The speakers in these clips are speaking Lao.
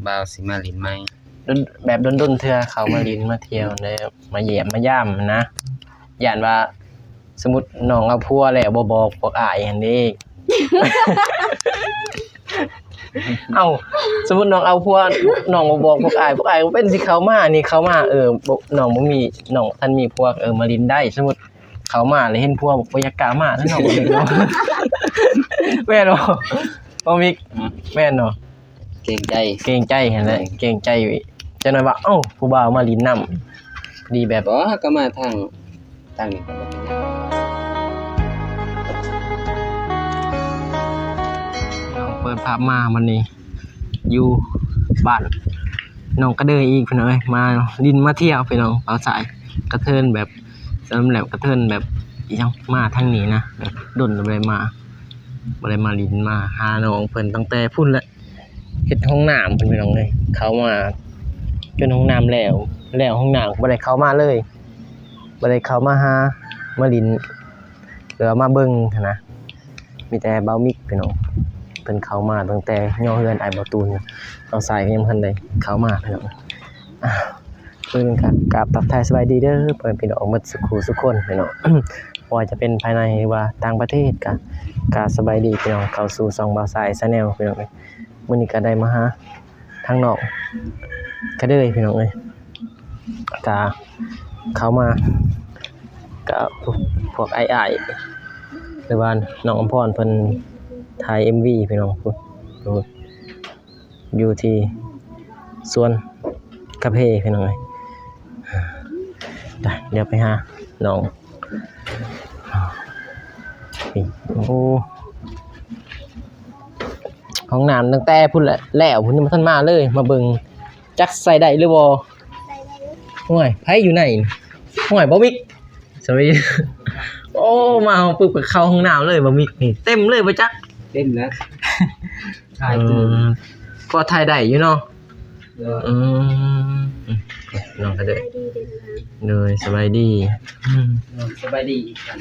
ບ່າວຊິມາຫຼິ້ນໃໝ່ ດົນ ແບບດົນໆເທື່ອເຂົ້າມາຫຼິ້ນມາທ່ຽວແລ້ວ ມາຢ້ຽມມາຢາມນະ. ຢ້ານວ່າສົມມຸດນ້ອງເອົາຜົວແລ້ວບໍ່ບອກພວກອ້າຍຫັ້ນເດ້. ເອົ້າ ສົມມຸດນ້ອງເອົາຜົວ ນ້ອງບໍ່ບອກພວກອ້າຍ ພວກອ້າຍກໍເປັນຊິເຂົ້າມານີ້ ເຂົ້າມາ ເອີ ບໍ່ ນ້ອງບໍ່ມີ ນ້ອງບໍ່ທັນມີຜົວ ເອີ ມາຫຼິ້ນໄດ້. ສົມມຸດເຂົ້າມາແລ້ວເຫັນຜົວ ບໍ່ຢາກກ້າມາແລ້ວເນາະ ບໍ່ມີເນາະ ແມ່ນບໍ່ ບໍ່ມີ ແມ່ນເນາະ. ເກງໃຈ ເກງໃຈຫັ້ນແຫຼະ ເກງໃຈ ຈັກໜ້ອຍວ່າ ເອົ້າ ຜູ້ບ່າວມາຫຼິ້ນນຳ ພໍດີແບບ ບໍ່ ເຮົາກໍມາທາງ ທາງນີ້ກໍບໍ່ເປັນຫຍັງ. ເປີດພາບມາບັດນີ້ ຢູ່ບ້ານໜອງກະເດີຍອີກ ພີ່ນ້ອງເອີຍ ມາຫຼິ້ນມາທ່ຽວ ພີ່ນ້ອງ. ບ່າວຊາຍກະເທີນແບບ ສຳລັບກະເທີນແບບ ອີຫຍັງ ມາທາງນີ້ນະ ແບບດົນແລ້ວບໍ່ໄດ້ມາ ບໍ່ໄດ້ມາຫຼິ້ນ ມາຫານ້ອງເພິ່ນຕັ້ງແຕ່ພຸ້ນແຫຼະ. ເຮັດຫ້ອງນ້ຳພຸ້ນ ພີ່ນ້ອງເອີຍ ເຂົ້າມາຈົນຫ້ອງນ້ຳແລ້ວ ແລ້ວຫ້ອງນ້ຳກໍບໍ່ໄດ້ເຂົ້າມາເລີຍ ບໍ່ໄດ້ເຂົ້າມາຫາ ມາຫຼິ້ນ ຫຼືວ່າມາເບິ່ງຫັ້ນນະ. ມີແຕ່ບ່າວມິກ ພີ່ນ້ອງ ເພິ່ນເຂົ້າມາຕັ້ງແຕ່ຍໍເຮືອນອ້າຍບ່າວຕູນ ບ່າວຊາຍກໍຍັງບໍ່ທັນໄດ້ເຂົ້າມາ ພີ່ນ້ອງ. ອ່າ ເພິ່ນກໍກາບທັກທາຍສະບາຍດີເດີ ພໍ່ແມ່ພີ່ນ້ອງໝົດສຸຂູສຸຄົນ ພີ່ນ້ອງ ບໍ່ວ່າຈະເປັນພາຍໃນ ຫຼືວ່າຕ່າງປະເທດ ກະ ກະສະບາຍດີ ພີ່ນ້ອງ ເຂົ້າສູ່ຊ່ອງບ່າວຊາຍ Channel ພີ່ນ້ອງເອີຍ. ມື້ນີ້ກໍໄດ້ມາຫາທາງນ້ອງກະເດີຍ ພີ່ນ້ອງເອີຍ ກະເຂົ້າມາ ກະພວກອ້າຍໆ ຫຼືວ່ານ້ອງອຳພອນເພິ່ນຖ່າຍເອັມວີ ພີ່ນ້ອງ ພຸ້ນ ຢູ່ທີ່ສວນກາເຟ ພີ່ນ້ອງເອີຍ. ໄປ ດຽວໄປຫານ້ອງ. ນີ້ ໂອ້ ຫ້ອງນ້ຳຕັ້ງແຕ່ພຸ້ນແຫຼະ ແລ້ວພຸ້ນ ຍັງບໍ່ທັນມາເລີຍ ມາເບິ່ງ ຈັກໃສ່ໄດ້ຫຼືບໍ່? ໃສ່ໄດ້ຢູ່. ໂອ້ຍ ໃຜຢູ່ໃນ? ໂອ້ຍ ບ່າວມິກ ສະບາຍດີ. ໂອ້ ມາຮອດປຶບກໍເຂົ້າຫ້ອງນ້ຳເລີຍ ບ່າວມິກນີ້ ເຕັມເລີຍບໍ່ຈັກ. ເຕັມແລ້ວ ຖ່າຍ ເອີ ຄື ພໍຖ່າຍໄດ້ຢູ່ເນາະ. ໂດຍ ອືມ ນ້ອງກະເດີຍ ສະບາຍດີເດີ ໂດຍ ສະບາຍດີ ອືມ ສະບາຍດີອີກຄັ້ງ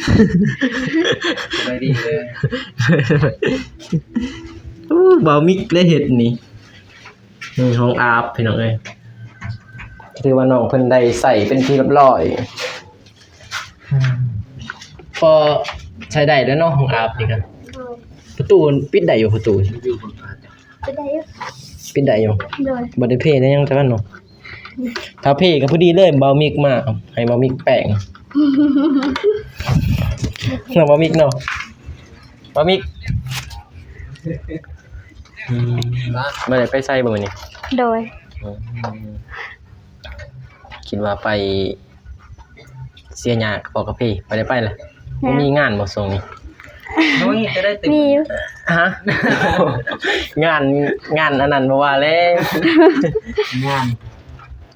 ສະບາຍດີເດີ. ໂອ້ ບ່າວມິກໄດ້ເຮັດນີ້ ນີ້ຫ້ອງອາບ ພີ່ນ້ອງເອີຍ ຖືວ່ານ້ອງເພິ່ນໄດ້ໃຊ້ເປັນທີ່ຮຽບຮ້ອຍ. ອືມ ພໍໃຊ້ໄດ້ແລ້ວເນາະ ຫ້ອງອາບນີ້ກະ. ໂດຍ ປະຕູປິດໄດ້ຢູ່ ປະຕູ ປິດໄດ້ຢູ່ ປິດໄດ້ຢູ່. ໂດຍ ບໍ່ໄດ້ເພໄດ້ຫຍັງຈັກອັນເນາະ. ຖ້າເພກໍພໍດີເລີຍ ບ່າວມິກມາ ໃຫ້ບ່າວມິກແປງ ເນາະ ບ່າວມິກເນາະ ບ່າວມິກ. ອືມ ບໍ່ໄດ້ໄປໃສບໍ່ມື້ນີ້? ໂດຍ ອືມ ຄິດວ່າໄປເສຍຫຍ້າກັບພໍ່ກັບເພ ບໍ່ໄດ້ໄປລະ. ຍັງ ບໍ່ມີງານບໍ່ຊ່ວງນີ້? ມີຢູ່ ງານ ງານອັນນັ້ນບໍ່ວ່າແລ້ວ ງານ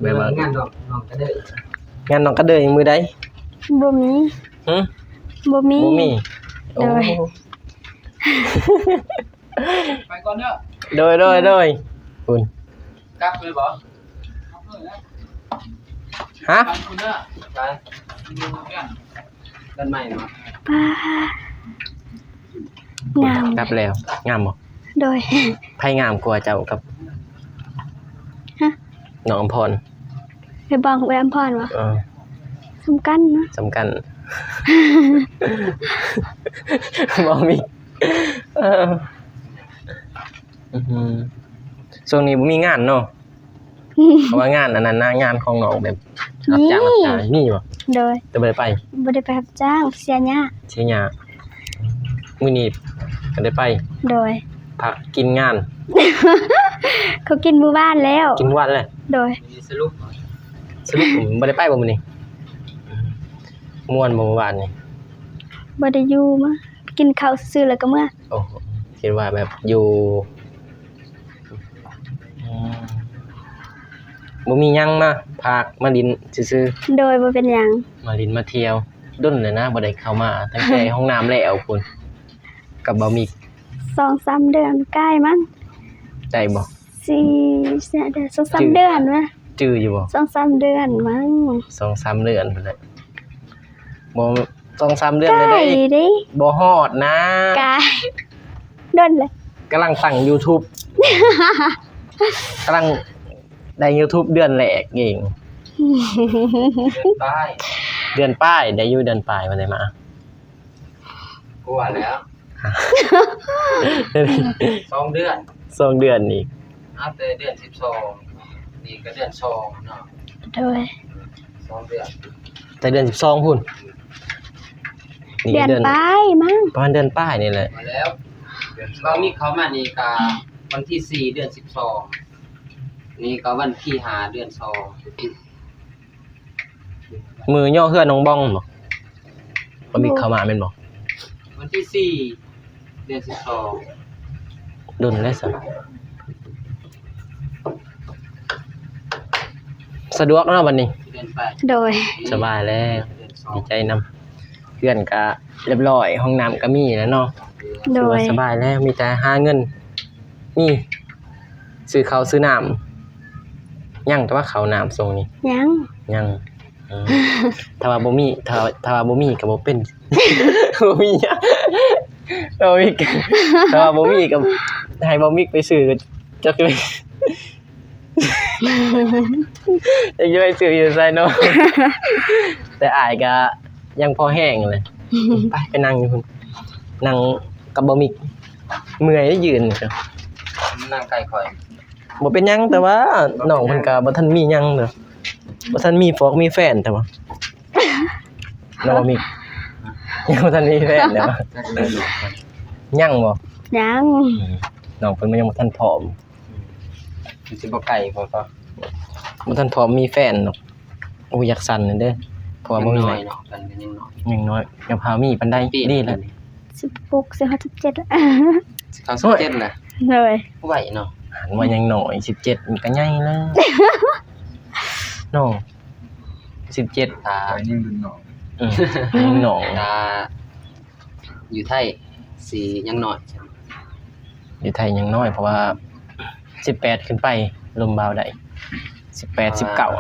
ແບບວ່າ ງານນ້ອງ ນ້ອງກະເດີຍ ງານນ້ອງກະເດີຍມື້ໃດ? ບໍ່ມີ. ຫຶ? ບໍ່ມີ ບໍ່ມີ. ໂດຍ ໂອ້ ໄປກ່ອນເດີ. ໂດຍ ໂດຍ ໂດຍ ພຸ້ນ ກັບເລີຍບໍ່? ຮະ? ໄປພຸ້ນເດີ ໄປຢູ່ເຮືອນ ເຮືອນໃໝ່ເນາະ. ປ້າ ງາມ ກັບແລ້ວ ງາມບໍ່? ໂດຍ ໃຜງາມກວ່າເຈົ້າກັບ ຮະ? ນ້ອງອຳພອນ ໄປບອກເອື້ອຍອຳພອນບໍ່? ເອີ ສ່ຳກັນເນາະ ສ່ຳກັນ ບໍ່ມີ. ເອີ ອື ຊ່ວງນີ້ບໍ່ມີງານເນາະ ເພາະວ່າງານອັນນັ້ນນະ ງານຂອງນ້ອງແບບຮັບຈ້າງ ມີ ຮັບຈ້າງ ມີບໍ່? ໂດຍ ແຕ່ບໍ່ໄດ້ໄປ ບໍ່ໄດ້ໄປຮັບຈ້າງ ເສຍຫຍ້າ ເສຍຫຍ້າ. ມື້ນີ້ກໍໄດ້ໄປ ໂດຍ ພັກກິນງານ ເຂົາກິນມື້ວານແລ້ວ ກິນມື້ວານແລ້ວ ໂດຍ ສະຫຼຸບ ສະຫຼຸບບໍ່ໄດ້ໄປບໍ່ມື້ນີ້? ມ່ວນບໍ່ມື້ວານນີ້? ບໍ່ໄດ້ຢູ່ ມາກິນເຂົ້າຊື່ໆ ແລ້ວກໍເມືອ. ໂອ້ ຄິດວ່າແບບຢູ່ ອືມ ບໍ່ມີຫຍັງມາ ພາກມາຫຼິ້ນຊື່ໆ. ໂດຍ ບໍ່ເປັນຫຍັງ ມາຫຼິ້ນມາທ່ຽວ. ດົນແລ້ວນະ ບໍ່ໄດ້ເຂົ້າມາ ຕັ້ງແຕ່ຫ້ອງນ້ຳແລ້ວພຸ້ນ ກັບບ່າວມິກ ສອງສາມເດືອນ ໃກ້ມັນ ໄດ້ບໍ່? ສີ່ ຫ້າເດືອນ ສອງສາມເດືອນວະ ຈື່ຢູ່ບໍ່? ສອງສາມເດືອນມັ້ງ ສອງສາມເດືອນພຸ້ນແຫຼະ. ບໍ່ ສອງສາມເດືອນ ໃກ້ເດ້ ບໍ່ຮອດນະ ກາຍ ດົນແຫຼະ ກຳລັງຕັ້ງ YouTube. ກຳລັງໄດ້ຢູທູບເດືອນແລກເອງ ເດືອນປາຍ ເດືອນປາຍ ໄດ້ຢູ່ເດືອນປາຍ ບໍ່ໄດ້ມາ ກວ່າແລ້ວ ສອງເດືອນ ສອງເດືອນນີ້ ນັບແຕ່ເດືອນສິບສອງ ນີ້ກໍເດືອນສອງເນາະ ໂດຍ ສອງເດືອນ ແຕ່ເດືອນສິບສອງພຸ້ນ ນີ້ ເດືອນ ເດືອນປາຍມັ້ງ ປະມານເດືອນປາຍນີ້ແຫຼະ ມາແລ້ວ ເດືອນ ເຮົາມີເຂົ້າມານີ້ກະວັນທີສີ່ ເດືອນສິບສອງ ນີ້ກໍວັນທີຫ້າ ເດືອນສອງ ມື້ຍໍເຮືອນ້ອງບອງບໍ? ບໍ່ມີເຂົ້າມາແມ່ນບໍ? ວັນທີສີ່ ເດືອນສິບສອງ ດົນແລ້ວຊັ້ນ ສະດວກເນາະບັດນີ້ ເດືອນປາຍ ໂດຍ ສະບາຍແລ້ວ ເດືອນສອງ ດີໃຈນຳ ເຮືອນກະລຽບລ້ອຍ ຫ້ອງນ້ຳກະມີແລ້ວເນາະ ໂດຍ ສະບາຍແລ້ວ ມີແຕ່ຫາເງິນ ມີຊື້ເຂົ້າຊື້ນ້ຳ ຍັງແຕ່ວ່າເຂົ້ານ້ຳຊ່ວງນີ້ ຍັງ ຍັງ ເອີ ຖ້າວ່າບໍ່ມີ ຖ້າ ຖ້າວ່າບໍ່ມີກໍບໍ່ເປັນ ບໍ່ມີຫຍັງ ບໍ່ມີ ຖ້າວ່າບໍ່ມີກໍໃຫ້ບໍ່ມີໄປຊື້ ຈັກ ຈັກຊິໄປຊື້ຢູ່ໃສເນາະ ແຕ່ອ້າຍກໍຍັງພໍແຮງແຫຼະ ໄປ ໄປນັ່ງຢູ່ພຸ້ນ ນັ່ງກັບບໍ່ມີ ເມື່ອຍໄດ໋ຢືນ ນັ່ງໃກ້ຂ້ອຍ ບໍ່ເປັນຫຍັງ ແຕ່ວ່ານ້ອງເພິ່ນກໍບໍ່ທັນມີຫຍັງເນາະ ບໍ່ທັນມີຟອກມີແຟນ ແຕ່ວ່າ ນ້ອງບໍ່ມີ ຍັງບໍ່ທັນມີແຟນ ແຕ່ວ່າ ຍັງບໍ່? ຍັງ ອືມ ນ້ອງເພິ່ນຍັງບໍ່ທັນພ້ອມ ມັນຊິບໍ່ໄກພໍ ບໍ່ທັນພ້ອມມີແຟນດອກ ໂອ້ ຢາກສັ້ນເດ້ ເພາະວ່າບໍ່ມີ ຍັງນ້ອຍເນາະ ເພິ່ນກໍຍັງນ້ອຍ ຍັງນ້ອຍ ຍັງພາມີປານໃດ ປີນີ້ ດີແລ້ວ ສິບຫົກ ສິບເຈັດ ສິເຂົ້າສິບເຈັດແລ້ວ ໂດຍ ໄວເນາະ ຫັນວ່າຍັງນ້ອຍ ສິບເຈັດມັນກໍໃຫຍ່ແລ້ວເນາະ ສິບເຈັດ ຖ້າຍັງລຸ້ນນ້ອງ ອືມ ຍັງນ້ອງ ຖ້າຢູ່ໄທຊິຍັງນ້ອຍ ຢູ່ໄທຍັງນ້ອຍ ເພາະວ່າສິບແປດຂຶ້ນໄປ ລົມບ່າວໄດ້ ສິບແປດ ສິບເກົ້າ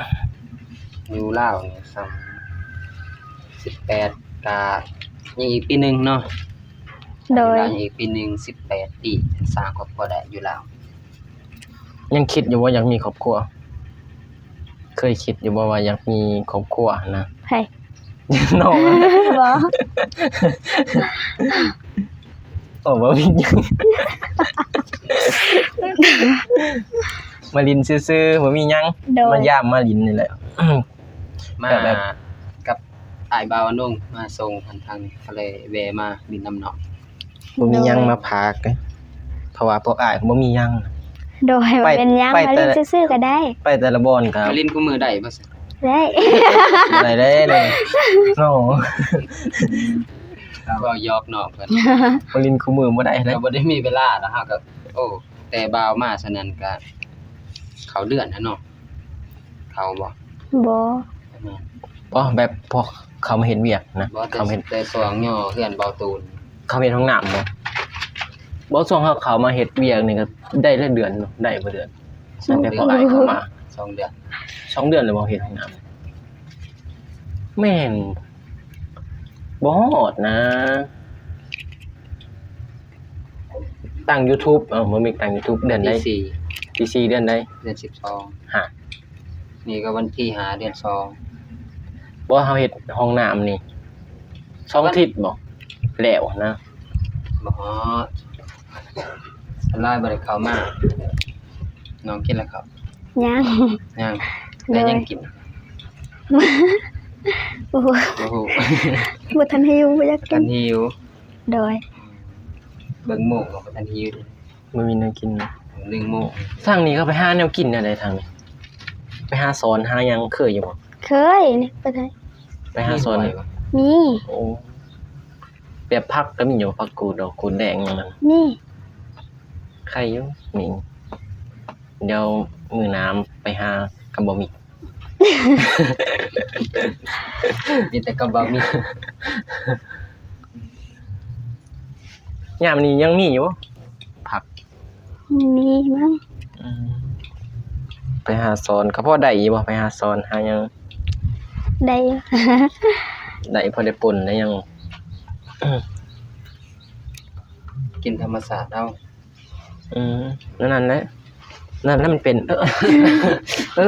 ຢູ່ລາວນີ້ຊ້ຳສິບແປດ ກະຍັງອີກປີໜຶ່ງເນາະ ໂດຍ ຍັງອີກປີໜຶ່ງ ສິບແປດປີ ສ້າງຄອບຄົວໄດ້ຢູ່ລາວ ຍັງຄິດຢູ່ບໍ່ ຢາກມີຄອບຄົວ? ເຄີຍຄິດຢູ່ບໍ່ວ່າຢາກມີຄອບຄົວຫັ້ນນະ? ໃຜ? ນ້ອງ ບໍ່ ໂອ້ ບໍ່ມີຫຍັງ ມາຫຼິ້ນຊື່ໆ ບໍ່ມີຫຍັງ ໂດຍ ມາຢາມມາຫຼິ້ນນີ້ແຫຼະ ມາ ແບບ ກັບອ້າຍບ່າວອານົງ ມາສົ່ງທາງນີ້ ກໍເລີຍແວ່ມາຫຼິ້ນນຳນ້ອງ. ບໍ່ມີຫຍັງມາຝາກເດ້ ເພາະວ່າພວກອ້າຍກໍບໍ່ມີຫຍັງ ໂດຍ ໄປ ບໍ່ເປັນຫຍັງ ໄປ ມາຫຼິ້ນ ແຕ່ ຊື່ໆກໍໄດ້ ໄປແຕ່ລະບ່ອນກໍ ມາຫຼິ້ນຄູ່ມື້ໄດ້ບໍ່? ໄດ້ ບໍ່ໄດ້ເດ້ ເນາະ ເວົ້າຢອກນ້ອງເພິ່ນ ມາຫຼິ້ນຄູ່ມື້ບໍ່ໄດ້ເດ້ ກໍບໍ່ໄດ້ມີເວລາເນາະ ເຮົາກໍ ໂອ້ ແຕ່ບ່າວມາຊ່ວງນັ້ນກໍເຂົ້າເດືອນແລ້ວເນາະ ເຂົ້າບໍ່? ບໍ່ ບໍ່ ແບບພວກເຂົາມາເຮັດວຽກນະ ບໍ່ ແຕ່ ເຂົາເຮັດ ແຕ່ຊ່ວງຍໍເຮືອນເບົາຕູນ ເຂົາເຮັດຫ້ອງນ້ຳບໍ່? ບໍ່ ຊ່ວງເຂົາ ເຂົາມາເຮັດວຽກນີ້ກໍໄດ້ຫຼາຍເດືອນເນາະ ໄດ້ບໍ່ເດືອນ? ສອງເດືອນ ຕັ້ງແຕ່ພວກອ້າຍເຂົ້າມາ ສອງເດືອນ ສອງເດືອນແລ້ວບໍ່ເຮັດຫ້ອງນ້ຳ? ແມ່ນ ບໍ່ຮອດນະ ຕັ້ງຢູທູບ ເອົ້າ ບໍ່ມີ ຕັ້ງຢູທູບເດືອນໃດ? ທີສີ່ ທີສີ່ເດືອນໃດ? ເດືອນສິບສອງ ຮະ ນີ້ກໍວັນທີຫ້າ ເດືອນສອງ ບໍ່ ເຮົາເຮັດຫ້ອງນ້ຳນີ້ ສອງອາທິດບໍ່ ແລ້ວນະ ບໍ່ຮອດ ສ່ວນຫຼາຍບໍ່ໄດ້ເຂົ້າມາ ນ້ອງກິນແລ້ວເຂົ້າ? ຍັງ ຍັງ ແລ້ວຍັງກິນ? ໂອ້ໂຫ ບໍ່ຮູ້ ບໍ່ທັນຫິວ ບໍ່ຢາກກິນ ບໍ່ທັນຫິວ ໂດຍ ເບິ່ງໂມງກໍບໍ່ທັນຫິວ. ບໍ່ມີແນວກິນ ໜຶ່ງໂມງ ທາງນີ້ເຂົາໄປຫາແນວກິນແນວໃດທາງນີ້? ໄປຫາສອນຫາຫຍັງເຄີຍຢູ່ບໍ່? ເຄີຍ ໄປໃສ? ໄປຫາສອນ ມີ ໂອ້ ແບບຜັກກໍມີຢູ່ ຜັກກູດດອກ ກູດແດງຫຍັງນັ້ນ ມີ ໄຄຢູ່ ມີ ດຽວມື້ໜ້າໄປຫາກັບບໍ່ມີ ມີແຕ່ກັບບໍ່ມີ ຍາມນີ້ຍັງມີຢູ່ບໍ່ ຜັກ? ມີມັ້ງ ອືມ ໄປຫາສອນ ກໍພໍໄດ້ຢູ່ບໍ່ ໄປຫາສອນຫາຫຍັງ? ໄດ້ຢູ່ ໄດ້ພໍໄດ້ປົ່ນໄດ້ຫຍັງ ກິນທຳມະຊາດເອົາ ອືມ ແນວນັ້ນແຫຼະ ນັ້ນແຫຼະມັນເປັນ ເອີ ເອີ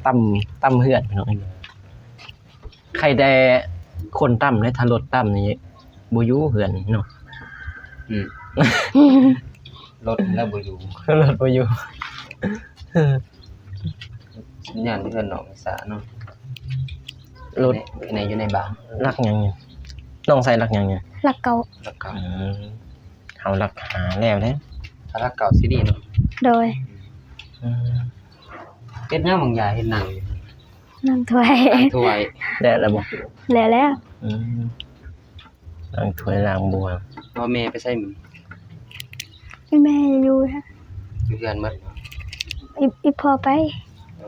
ຕຳ ຕຳເຮືອນພີ່ນ້ອງ. ໃຄແຕ່ຄົນຕຳເດ້ ຖ້າລົດຕຳນີ້ບໍ່ຢູ່ເຮືອນເນາະ. ອືມ ລົດແລ້ວບໍ່ຢູ່ ລົດບໍ່ຢູ່. ສັນຍານເຮືອນນ້ອງສາເນາະ. ລົດ ໃນ ໃນ ຢູ່ໃນບ້ານ. ຫຼັກຫຍັງນີ້? ນ້ອງໃສ່ຫຼັກຫຍັງນີ້? ຫຼັກເກົ້າ. ຫຼັກເກົ້າ. ອືມ ເຮົາຫຼັກຫ້າແລ້ວເດ້. ຖ້າຫຼັກເກົ້າຊິດີເນາະ. ໂດຍ. ອືມ ເຮັດຫຍັງບາງຢ່າງ ເຮັດນັ່ງຢູ່? ລ້າງຖ້ວຍ. ລ້າງຖ້ວຍ. ແລ້ວລະບໍ່? ແລ້ວແລ້ວ. ອືມ ລ້າງຖ້ວຍລ້າງບ່ວງ. ພໍ່ແມ່ໄປໃສມື້ນີ້? ອີ່ແມ່ຢູ່ ຢູ່ເຮືອນໝົດ. ອີ່ ອີ່ພໍ່ໄປ. ເອີ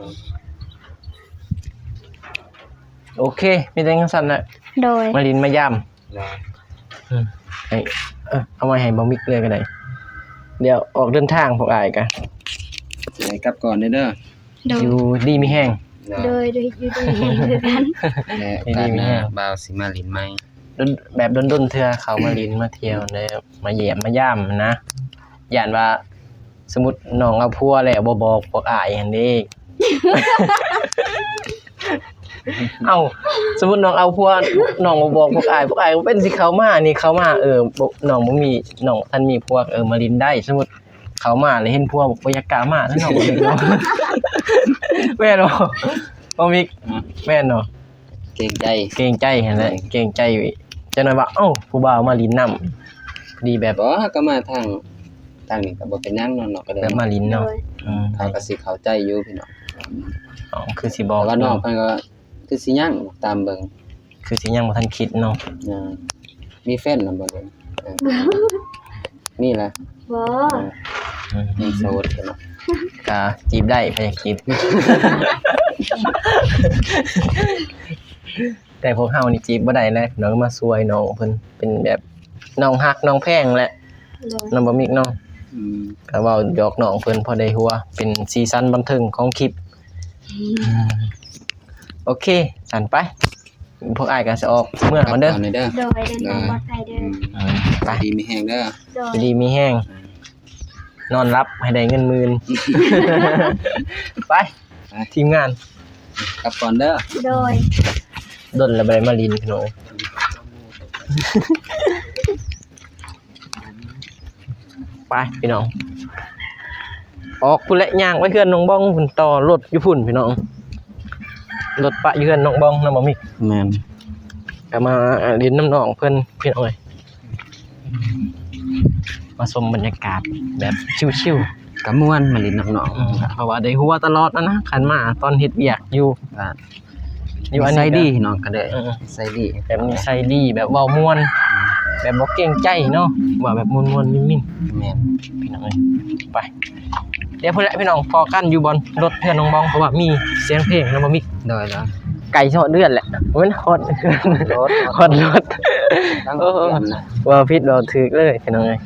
ໂອເຄ ມີແຕ່ຈັ່ງຊັ້ນແຫຼະ. ໂດຍ. ມາຫຼິ້ນມາຢາມ. ອືມ ໃຫ້ ເອີ ເອົາໄວ້ໃຫ້ບ່າວມິກເລີຍກໍໄດ້. ດຽວອອກເດີນທາງພວກອ້າຍກະຊິໄດ້ກັບກ່ອນເດີ. ໂດຍ. ຢູ່ດີມີແຮງ. ໂດຍ ໂດຍ ຢູ່ດີມີແຮງຄືກັນ. ແລະໂອກາດໜ້າບ່າວຊິມາຫຼິ້ນໃໝ່. ດົນ ແບບດົນໆເທື່ອເຂົ້າມາຫຼິ້ນມາທ່ຽວແລ້ວ ມາຢ້ຽມມາຢາມນະ. ຢ້ານວ່າສົມມຸດນ້ອງເອົາຜົວແລ້ວບໍ່ບອກພວກອ້າຍຫັ້ນເດ້. ເອົ້າ ສົມມຸດນ້ອງເອົາຜົວ ນ້ອງບໍ່ບອກພວກອ້າຍ ພວກອ້າຍກໍເປັນຊິເຂົ້າມານີ້ ເຂົ້າມາ ເອີ ບໍ່ ນ້ອງບໍ່ມີ ນ້ອງບໍ່ທັນມີຜົວ ເອີ ມາຫຼິ້ນໄດ້. ສົມມຸດເຂົ້າມາແລ້ວເຫັນຜົວ ບໍ່ຢາກກ້າມາແລ້ວນ້ອງ ແມ່ນບໍ່ ບໍ່ມີ ອືມ ແມ່ນບໍ່? ເກງໃຈ ເກງໃຈຫັ້ນແຫຼະ ເກງໃຈ. ຈັກໜ້ອຍວ່າ ເອົ້າ ຜູ້ບ່າວມາຫຼິ້ນນຳ ພໍດີແບບ ບໍ່ ເຮົາກໍມາທາງ ທາງນີ້ກໍບໍ່ເປັນຫຍັງເນາະ ເນາະ ກໍໄດ້ ແບບມາຫຼິ້ນເນາະ. ໂດຍ. ອືມ ເຂົາກໍຊິເຂົ້າໃຈຢູ່ພີ່ນ້ອງ. ອໍ ຄືຊິບອກ ແຕ່ວ່ານ້ອງເພິ່ນກໍຄືຊິຍັງ ຕາມເບິ່ງ ຄືຊິຍັງບໍ່ທັນຄິດເນາະ. ອ່າ ມີແຟນແລ້ວບໍ່ເດ? ເອີ ມີລະ. ບໍ່ ເອີ ອືມ ຍັງໂສດຢູ່ເນາະ. ກະຈີບໄດ້ ໃຜຢາກຈີບ ແຕ່ພວກເຮົານີ້ຈີບບໍ່ໄດ້ແຫຼະ ນ້ອງມາຊ່ວຍນ້ອງເພິ່ນ ເປັນແບບນ້ອງຮັກນ້ອງແພງແຫຼະ. ໂດຍ. ນ້ອງບໍ່ມີເນາະ. ອືມ ກະເວົ້າຢອກນ້ອງເພິ່ນພໍໄດ້ຫົວ ເປັນສີສັນບັນເທີງຂອງຄລິບ. ອືມ ໂອເຄ ຊັ້ນໄປ ພວກອ້າຍກໍຊິອອກເມືອກ່ອນເດີ. ໂດຍ ເດີນທາງປອດໄພເດີ. ອືມ ໄປ ດີມີແຮງເດີ. ໂດຍ. ດີມີແຮງ ນອນຫຼັບໃຫ້ໄດ້ເງິນໝື່ນ. ໄປ ໄປ ທີມງານ ກັບກ່ອນເດີ. ໂດຍ. ດົນແລ້ວບໍ່ໄດ້ມາຫຼິ້ນພີ່ນ້ອງ. ໄປພີ່ນ້ອງ ອອກພຸ້ນແຫຼະ ຍ່າງໄປເຮືອນນ້ອງບອງພຸ້ນ ຕໍ່ລົດຢູ່ພຸ້ນພີ່ນ້ອງ. ລົດປະຢູ່ເຮືອນນ້ອງບອງນຳບໍ່ມີ. ແມ່ນ. ກໍມາຫຼິ້ນນຳນ້ອງເພິ່ນພີ່ນ້ອງເອີຍ ມາຊົມບັນຍາກາດແບບຊິວໆ. ກໍມ່ວນມາຫຼິ້ນນຳນ້ອງ. ອືມ ເພາະວ່າໄດ້ຫົວຕະຫຼອດນະ ຄັນມາຕອນເຮັດວຽກຢູ່ ຢູ່ອັນນີ້ ນິໄສດີເນາະ ກໍໄດ້ ເອີ ນິໄສດີ ແບບນິໄສດີ ແບບເວົ້າມ່ວນ ອືມ ແບບບໍ່ເກງໃຈເນາະ ເວົ້າແບບມ່ວນໆ ມິ້ນໆ. ແມ່ນ ພີ່ນ້ອງເອີຍ ໄປ ດຽວພຸ້ນແຫຼະພີ່ນ້ອງ ພໍ້ກັນຢູ່ບ່ອນລົດເຮືອນນ້ອງບອງ ເພາະວ່າມີສຽງເພງນຳບໍ່ມີ. ໂດຍໆ ໃກ້ຊິຮອດເຮືອນແຫຼະ ໂອ້ຍ ຮອດເຮືອນ ຮອດລົດ. ເວົ້າຜິດເວົ້າຖືກເລີຍພີ່ນ້ອງເອີຍ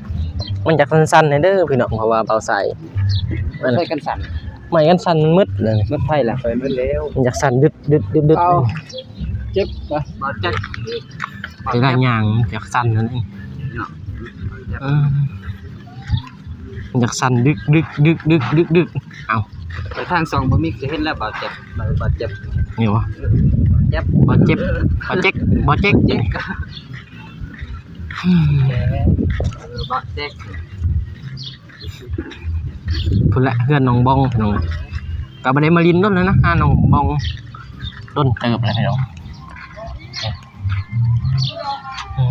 ມັນຢາກສັ້ນໆແດ່ເດີພີ່ນ້ອງ ເພາະວ່າເບົາສາຍ ມັນໃຊ້ກັນສັ່ນ ໄມ້ກັນສັ່ນມັນໝົດເລີຍ ໝົດໄຟລະ ໄຟໝົດແລ້ວ ມັນຢາກສັ່ນດຶດໆໆໆ. ເຈັບ ບາດເຈັບ ເວລາຍ່າງຢາກສັ່ນນັ້ນເອງ ເອີ ຢາກສັ່ນດຶກໆໆໆ. ເອົ້າ ໄປທາງຊ່ອງບໍ່ມີ ຈະເຫັນແລ້ວ ບາດເຈັບ ບາດເຈັບ ນີ້ຫວາ ເຈັບ ບາດເຈັບ ບາດເຈັກ ບາດເຈັກ ເຈັກ ບາດເຈັກ. ພຸ້ນແຫຼະເຮືອນນ້ອງບອງພີ່ນ້ອງ ກໍບໍ່ໄດ້ມາຫຼິ້ນດົນແລ້ວນະ ຫານ້ອງບອງດົນເຕີບແລ້ວພີ່ນ້ອງ. ອື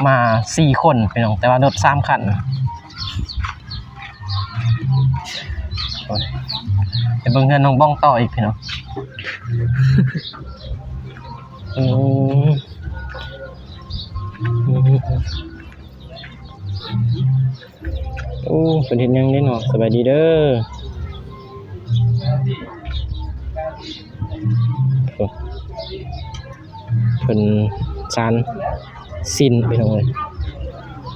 ມ ມາສີ່ຄົນພີ່ນ້ອງ ແຕ່ວ່າລົດສາມຄັນ. ໄປເບິ່ງເຮືອນນ້ອງບອງຕໍ່ອີກພີ່ນ້ອງ. ອືມ ໂອ້ ເພິ່ນເຮັດຫຍັງເດ້ເນາະ? ສະບາຍດີເດີ. ໂອ້ ເພິ່ນສານຊິ້ນ ພີ່ນ້ອງເອີຍ.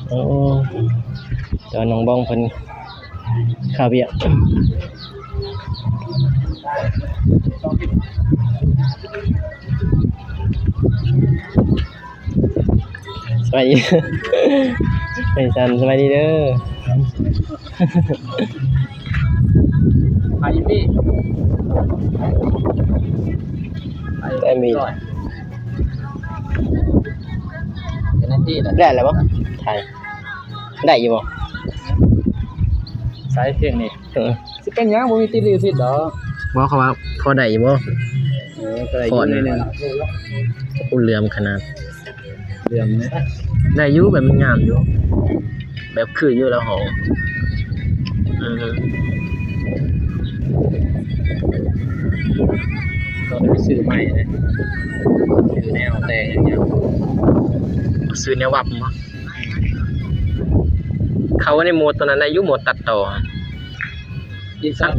ໂອ້ ແຕ່ວ່ານ້ອງບອງເພິ່ນຄາວຽກ. ສະບາຍດີ ໄປຊັ້ນ ສະບາຍດີເດີ. ໄປຢູ່ພີ້ ໄປ ໄປມີ ເປັນໜ້າທີ່ແຫຼະ ໄດ້ແລ້ວບໍ່? ໄດ້ ໄດ້ຢູ່ບໍ່? ໃສ່ພຽງນີ້ ເອີ ຊິເປັນຫຍັງ ບໍ່ມີຕິດລິຂະສິດດອກ. ບໍ່ ເຂົາວ່າພໍໄດ້ຢູ່ບໍ່? ເອີ ກໍໄດ້ຢູ່ໜ້ອຍໜຶ່ງ. ໂອ້ ເຫຼືອມຂະໜາດ ເຫຼືອມ ໄດ້ຢູ່ ແບບມັນງາມຢູ່ ແບບຄືຢູ່ລະຫໍ ເອີ ຕ້ອງໄປຊື້ໃໝ່ເດ້ ຊື້ແນວແຕ່ຫຍັງ ຊື້ແນວວັບບໍ່? ເຂົ້າໃນໂໝດຕົວນັ້ນໄດ້ຢູ່ ໂໝດຕັດຕໍ່ ອີສອດ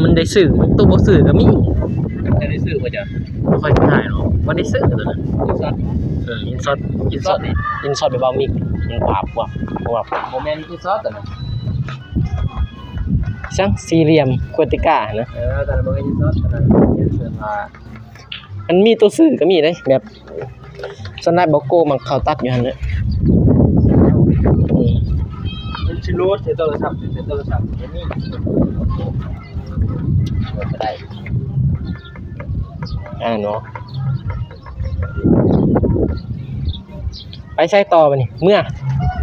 ມັນໄດ້ຊື້ ໂຕບໍ່ຊື້ກໍມີ. ເຈົ້າໄດ້ຊື້ບໍ່ເຈົ້າ? ບໍ່ຄ່ອຍໄດ້ດອກ ບໍ່ໄດ້ຊື້ຕົວນັ້ນ ອີສອດ ເອີ ອີສອດ ອີສອດ ອີສອດແບບວ່າມີ ມັນວາບ ວາບ ວາບ ບໍ່ແມ່ນອີສອດຕົວນັ້ນ ສັງສີ່ຫຼ່ຽມ ຄວາຕິກາຫັ້ນນະ. ເອີ ຕົວນັ້ນບໍ່ແມ່ນອີສອດ ຕົວນັ້ນເປັນເຊິ່ງວ່າ ມັນມີໂຕຊື້ກໍມີເດ້ ແບບ ສ່ວນຫຼາຍບໍ່ໂກມັກເຂົ້າຕັດຢູ່ຫັ້ນແຫຼະ ອືມ ມັນຊິໂຫຼດໃສ່ໂທລະສັບ ໃສ່ໂທລະສັບ ໂຫຼດບໍ່ໄດ້ ອ່າເນາະ. ໄປໃສຕໍ່ບາດນີ້? ເມືອ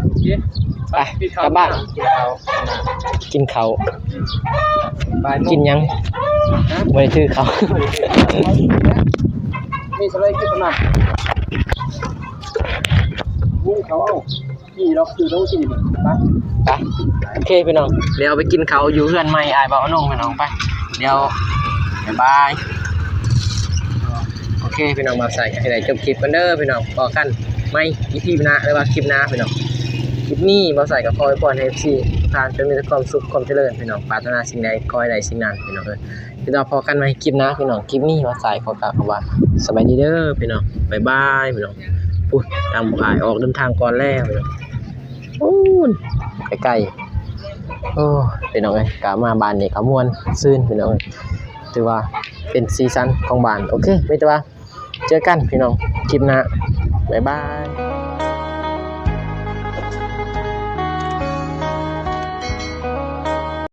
ໂອເຄ ໄປ ໄປ ກັບບ້ານ ກິນເຂົ້າ ກິນເຂົ້າ ບ່າຍໂມງ ກິນຫຍັງ? ຮະ? ບໍ່ໄດ້ຖືເຂົ້າ ມີສະໄລກິນປະມານ ວງເຂົ້າເອົາ ນີ້ດອກ ຊື້ເຂົ້າກິນນີ້ ໄປ ໄປ ໂອເຄ ພີ່ນ້ອງ ດຽວໄປກິນເຂົ້າຢູ່ເຮືອນໃໝ່ອ້າຍບ່າວອານົງ ພີ່ນ້ອງ ໄປ ດຽວ ບາຍບາຍ. ໂອເຄ ພີ່ນ້ອງ ບ່າວສາຍກໍຊິໄດ້ຈົບຄລິບກ່ອນເດີພີ່ນ້ອງ ພໍ້ກັນໃໝ່ອີພີໜ້າ ຫຼືວ່າຄລິບໜ້າພີ່ນ້ອງ. ຄລິບນີ້ບ່າວສາຍກໍຂໍອວຍພອນໃຫ້ເອັຟຊີທຸກທ່ານຈົ່ງມີແຕ່ຄວາມສຸກຄວາມຈະເລີນພີ່ນ້ອງ ປາດຖະໜາສິ່ງໃດຂໍໃຫ້ໄດ້ສິ່ງນັ້ນພີ່ນ້ອງເອີຍ. ພີ່ນ້ອງ ພໍ້ກັນໃໝ່ຄລິບໜ້າພີ່ນ້ອງ ຄລິບນີ້ບ່າວສາຍຂໍກ່າວຄຳວ່າສະບາຍດີເດີພີ່ນ້ອງ ບາຍບາຍພີ່ນ້ອງ. ພຸ້ນ ທາງບັກອ້າຍອອກເດີນທາງກ່ອນແລ້ວພີ່ນ້ອງ ພຸ້ນ ໄກໆ. ໂອ້ ພີ່ນ້ອງເອີຍ ກະມາບ້ານນີ້ກະມ່ວນຊື່ນພີ່ນ້ອງເອີຍ ຖືວ່າເປັນສີສັນຂອງບ້ານ. ໂອເຄ ມີແຕ່ວ່າເຈີກັນພີ່ນ້ອງ ຄລິບໜ້າ ບາຍບາຍ.